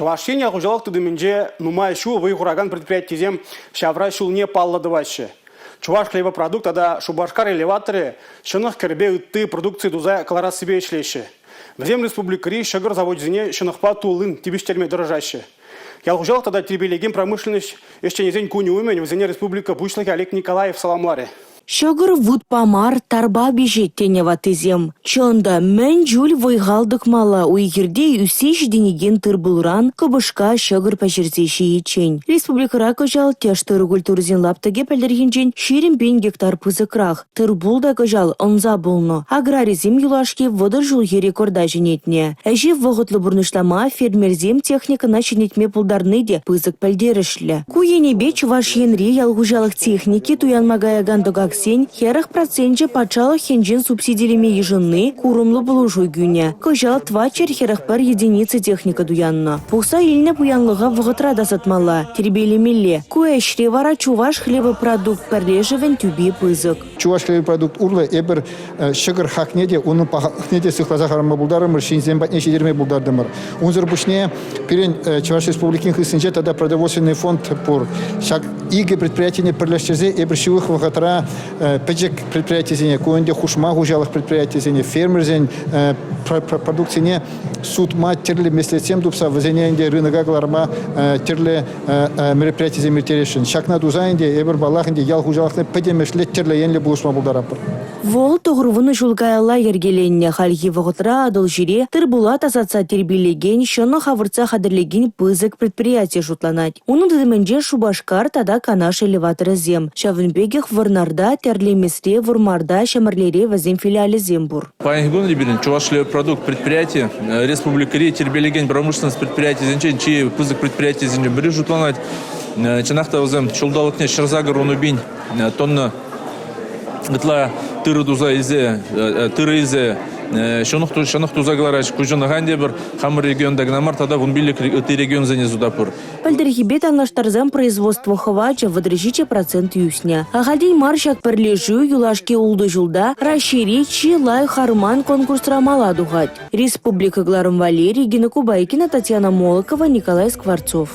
Чӑваш Ен ял хуҫалӑх тытӑмӗнче нумай ҫул вӑй хуракан предприятисем ҫавра ҫулне паллӑ тӑваҫҫӗ. Чувашхлебопродукт тата Шупашкар элеваторӗ ҫӑнӑх кӗрпе ытти продукци туса кӑларассипе ӗҫлеҫҫӗ. Вӗсем республикӑри ҫӑкӑр завочӗсене ҫӑнӑхпа туллин тивӗҫтерме тӑрӑшаҫҫӗ. Ял хуҫалӑх тата тирпейлекен промышленноҫ ӗҫченӗсен кунӗ умӗн вӗсене республика Пуҫлӑхӗ Олег Николаев саламларӗ. Ҫӑкӑр вутпа мар, тарпа пиҫет тенӗ ваттисем. Чӑн та, мӗн чуль вӑй-хал тӑкмалла уй-хирте ӳссе ҫитӗнекен тыр-пулран кӑпӑшка ҫӑкӑр пӗҫерсе ҫийиччен. Республикӑра кӑҫал тӗш тырӑ культурисен лаптӑкӗ пӗлтӗрхинчен 20 пин гектар пысӑкрах. Тыр-пул та кӑҫал ӑнса пулнӑ. Аграрисем юлашки 30 ҫулхи рекорда ҫӗнетнӗ. Ӗҫе вӑхӑтлӑ пурнӑҫлама фермерсем техникӑна ҫӗнетме пултарни те пысӑк пӗлтерӗшлӗ. Ку енӗпе Чӑваш Енри ял хуҫалӑх техники туянма каякан тӑкаксен 40 проценчӗ патшалӑх енчен субсидилеме йышӑнни курӑмлӑ пулӑшу кӳнӗ. Кӑҫал 441 единица техника туяннӑ. Пухса илнӗ пуянлӑха вӑхӑтра тасатмалла, тирпейлемелле. Ку ӗҫре вара Чувашхлебопродукт пӗрлешӗвӗн тӳпи пысӑк. Чувашхлебопродукт урлӑ эпир ҫӑкӑр хакне те, унӑн пахалӑхне те сыхласа хӑварма пултарӑмӑр, ҫынсем патне ҫитерме пултартӑмӑр. Унсӑр пуҫне пирӗн Чӑваш Республикин хыснинче тата продовольственный фонд пур. Ҫак икӗ предприятине пӗрлештерсе эпир ҫывӑх вӑхӑтра пӗчӗк предприятисене, ку ӗнтӗ хушма хуҫалӑх предприятисене, фермерсен продукцине сутма тӗрлӗ меслетсем тупса вӗсене ӗнтӗ рынока кӑларма тӗрлӗ мероприятисем ирттересшӗн. Ҫакна туса ӗнтӗ эпир паллах ӗнтӗ ял хуҫалӑхне пӗтӗмӗшле тӗрлӗ енлӗ пулӑшма пултаратпӑр. Вӑл 90 ҫул каялла йӗркеленнӗ. Хальхи вӑхӑтра Атӑлҫире тыр-пула тасатса тирпейлекен, ҫӑнӑх авӑртса хатӗрлекен пысӑк предприяти шутланать. Унӑн тытӑмӗнче Шупашкар тата Канаш элеваторӗсем. Ҫавӑн пекех Вӑрнарта, Тӗрлемесре, Вӑрмарта, Ҫӗмӗрлере вӗсен филиалӗсем пур. Паянхи кун пирӗн Чувашхлебопродукт предприяти республикӑри тирпейлекен промышленность предприятийӗсенчен чи пысӑк предприятисенчен пӗри шутланать. Чӑнах та вӗсем ҫулталӑкне 108 пин тонна ытла тырӑ туса илсе, тырӑ илсе ҫӑнӑх туса кӑлараҫҫӗ. Ку ҫӑнӑха ӗнтӗ эпир хамӑр регионта кӑна мар, тата 15 ытти регионсене сутатпӑр. Пӗлтӗрхипе танлаштарсан производство хӑвачӗ 37 процент ӳснӗ. Ахальтен мар ҫак пӗрлешӳ юлашки ултӑ ҫулта Раҫҫейри чи лайӑх арман конкурсра мала тухать. Республика кӑларӑм валли Регина Кубайкина, Татьяна Молокова, Николай Скворцов.